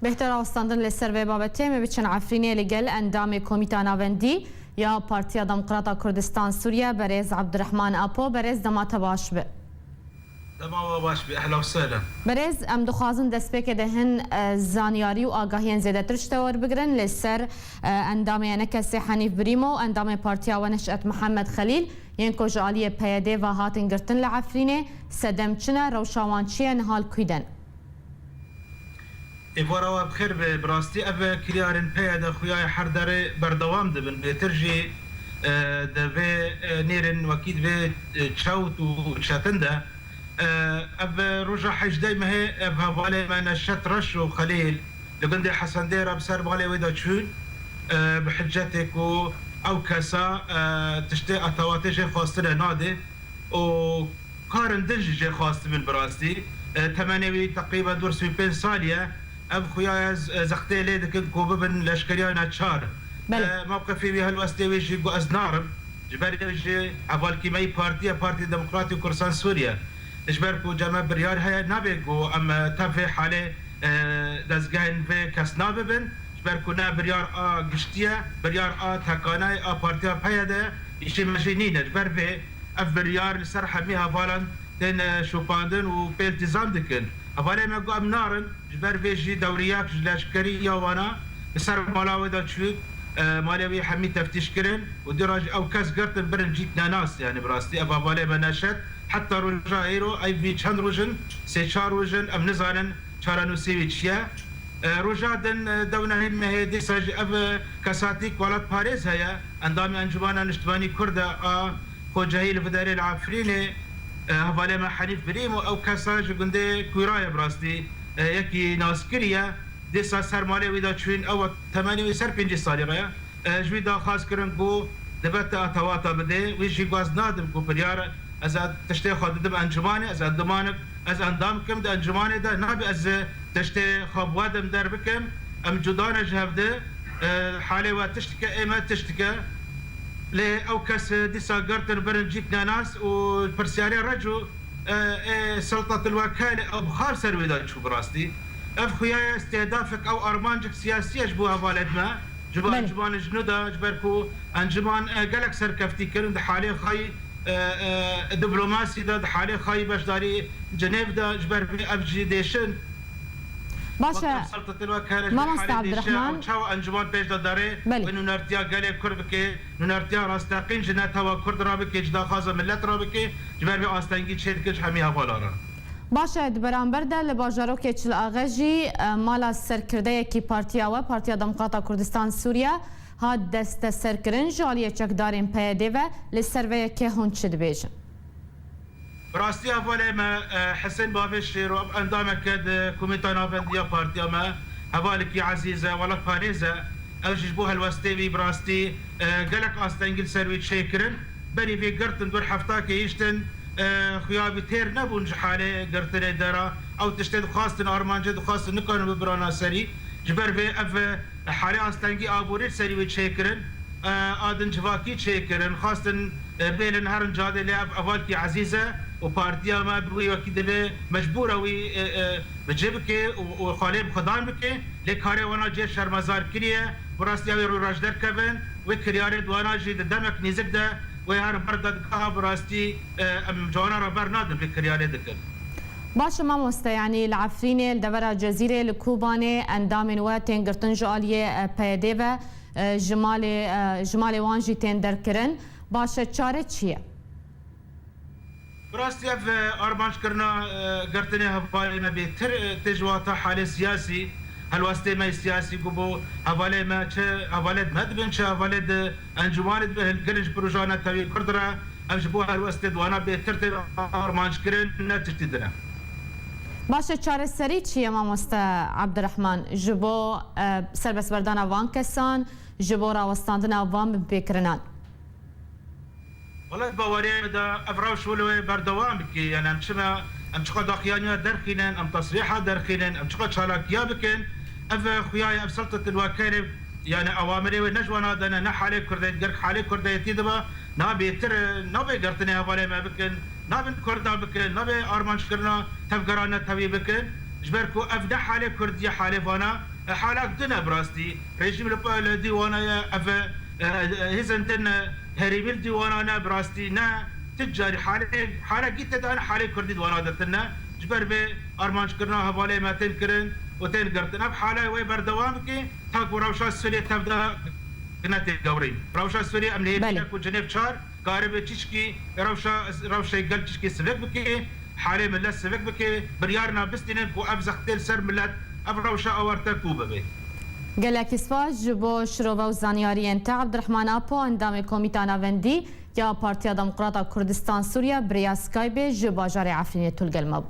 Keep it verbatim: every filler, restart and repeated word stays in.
Bêhtir rawestandin li ser vê babetê, me biçin Efrînê li gel endamê Komîta Navendî ya Partiya Demokrata Kurdistan Sûriye, berêz Abdurrahman Apo. Berêz, dema te baş be. Dema we baş be, ehla û sehla. Berêz, em dixwazin destpêkê de hin, e, zanyarî û agahiyên zêdetir ji te werbigirin li ser, e, endamê ENKSê Henîf Birîmo û endamê Partiya We Neş'et Mihemed Xelîl, yên ku ji aliyê PYDê ve hatin girtin li Efrînê. Sedem çi ne? Rewşa wan çi ye? Niha li kû de ne? Êvara we bi xêr be. Bi rastî ev kiryarên PYD xuya ye her derê berdewam dibin. Bêtir jî, e, di vê, e, nêrên wekî di vê, e, çewt û çetin de, e, ev roja hejdeh mehê ev hevalê me Neşet Reş û Xelîl li gundê Hesendê re bi ser malê wê de çûn, e, bi hicetê ku ew kesa, e, tiştê etewatê jê xwestine nadê. û karin din jî jê xwestibin bi rastî. E, temenê wî teqrîben dûr sî û pênc salî ye. Ev xuya ye z-, zextê lê dikin ku bibin leşkeriya neçar. Belê. E, mewqifê wî, helwestê wî jî got, ez narim. Ji ber wê jî hevalkî me yî partî ye, Partî Demokratî Kurdistan Sûriye. Ji ber ku cem me biryar heye, nabe ku em, e, tev vê halê, e, dezgehên vê kes nabibin. Ji ber ku ne biryar a giştî ye, biryar a tekanayê a Partiya PYD ye, îşê me jî nîne. Ji ber vê ev biryar li ser hemî hevalan tên, e, şopandin û pê îltîzam dikin. Hevalê me got, em narin, ji ber vê jî dewriyek ji leşkerî ya wana bi ser mala wê de çû, e, malê wî hemî teftîş kirin û dî re jî ew kes girtin birin cîk nenas, yanî bi rastî ev hevalê me Neşet heta roja îro, ev vî çend roj in, sê çar roj in, em nizanin çarenûsê wî çi ye. E, roja din, e, dewnehî mehê dîsa jî ev, e, kesatîk welatparêz heye, endamê Encûmena Niştimanî Kurd e a xwecehî li vê derê li Efrînê, e, hevalê me Henîf Birîm û ew kesa ji gundê Kûra ye bi rastî, e, yekî naskirî ye. Dîsa ser malê wî de çûyîn, ew temenê wî ser pêncî salî re ye. E, ji wî daxwaz kirin ku dibe te etewata bidê. Wî jî got, ez nadim ku biryar, ez a tiştê xwe didim encûmanê, ez endimanik, ez endam kim di encûmanê de, nabe ez tiştê xwe bi we dim derbikim. Em cuda ne ji hev de, e, halê we tişt dike, ê me tişt dike. Lê ew kes dîsa girtin birin cîk nenas û pirsyarê reco, e, ê Sultatil Wekalê ew bi xar ser wê de çû bi rastî. Ev xuya ye îstîhdafek ew armancek siyasî ye ji bo hevalên me. Ji bo Belê. Encûmanê ji nû de, ji ber ku encûman, e, gelek serkeftî kirin di halê xwe yî, e, e, diplomasî de, di halê xwe yî beşdarî Cinêv de, ji ber vê ev jî dêşin. Baş e. Wek ev Sultatil Wekalê ji Mamoste halê dêşe, Abdurrahman. Ew çawa encûman pêş de derê Belê. Wê nûnertiya gelê Kurd bike, nûnertiya rasteqîn ji netewa Kurd re bike, ji daxwaza milet re bike, ji ber vê astengî çêdike ji hemî hevala re. Baş e, di beramber de li bajarokê Çil Axe jî, e, mala serkirdeyekî partiya we, Partiya Demokrata Kurdistan Sûriye, hat desteserkirin. Ji aliyê çekdarên PYDê ve li ser vê yekê hûn çi dibêjin? Bi rastî hevalê me, e, Hisên Bavê Şêro, ev endameke di Komîta Navendî ya partiya me, hevalekî ezîz e, welatparêz e. Ew jî ji bo helwestê wî bi rastî, e, gelek astengî li ser wî çêkirin. Berî vê girtin dûr hefta kêhiştin, e, xuya wî têr nebûn ji halê girtinê de re. Ew tiştê dixwastin, armancê dixwastin, nikarin bibirana serî. Ji ber vê ev, e, halê astengî aborî li serî wê çêkirin, e, a din civakî çêkirin, xwestin, e, bêlin herin cadê, lê ev hevalkî ezîz e û partiya me bi wî wekî divê mecbûr e wî, e, e, bi cih bike û, û xalê bi xwedan bike. Lê karê wana cê şermezar kiriye. Bi rastî ew ê rû reş derkevin. Wê kiryarê di wana jî di demek nêzik de wê herin ber dadgeha, bi rastî, e, em ji wana re ber nadin, vê kiryarê dikin. Baş e mamoste, yanî li Efrînê, li devera Cezîrê, li Kobanê endamên we tên girtin ji aliyê, e, PYDê ve, e, ji malê, e, ji malê wan jî tên derkirin. Baş e, çare çi ye? Bi rastî ev, e, armanckirina, e, girtinê hevalê me bêtir, e, tê ji wata halê siyasî, helwestê me yê siyasî ku bo hevalê me, çi hevalê di me dibin, çi hevalê di encûmanê dibin, gelek ji proja netewî Kurd re, ev ji bo helwestê di wana bêtir tên armanckirin, ne tiştî din e. Baş e, çareserî çi ye mamoste Abdurrahman, ji bo, e, serbestberdana van kesan, ji bo rawestandina van binpêkirinan? Wele di baweriya me de ev rewş wilo wê berdewam bike. Yanî em çima, em çiqa daxiyaniya derxînin, em tesrîha derxînin, em çiqa çalakiya bikin. Ev xuya ye, ev Sultatil Wekalê, yanî ewamirê wê ne ji wana de ne, ne halê Kurdê, ger halê Kurdayetî diba, na bêtir, e, nabê girtinê hevalê me bikin, nabin Kurda bikin, nabê armanckirina tevgera netewî bikin. Ji ber ku ev ne halê Kurdî ye, halê vana. Halek din e bi rastî. Rejîm li pa li dîwana ye, ev, e, e, hêzên din, e, herêmî li dîwana ne bi rastî, ne ti carî halê, halek gî tê de halê Kurdî dîwana de tine. Ji ber vê armanckirina hevalê me tên kirin û tên girtin. Ev hale wê berdewam bike, ta ku rewşa Sûriyê tev de ne tê gewrî. Rewşa Sûriyê em lê Belê. Ku Cenêv çar karibe çişkî, rewşa, rewşa gel çişkî sivik bike, halê millet sivik bike, biryarina bistînin ku ev zextê li ser millet, ev rewşa awarte ku bibe. Gelekî spas ji bo şirove û zanyariyên te. Ebdirehman Apo, endamê Komîta Navendî ya Partiya Demokrata Kurdistan Sûriye, bi rêya Skypeê ji bajarê Efrînê tu li gel me bû.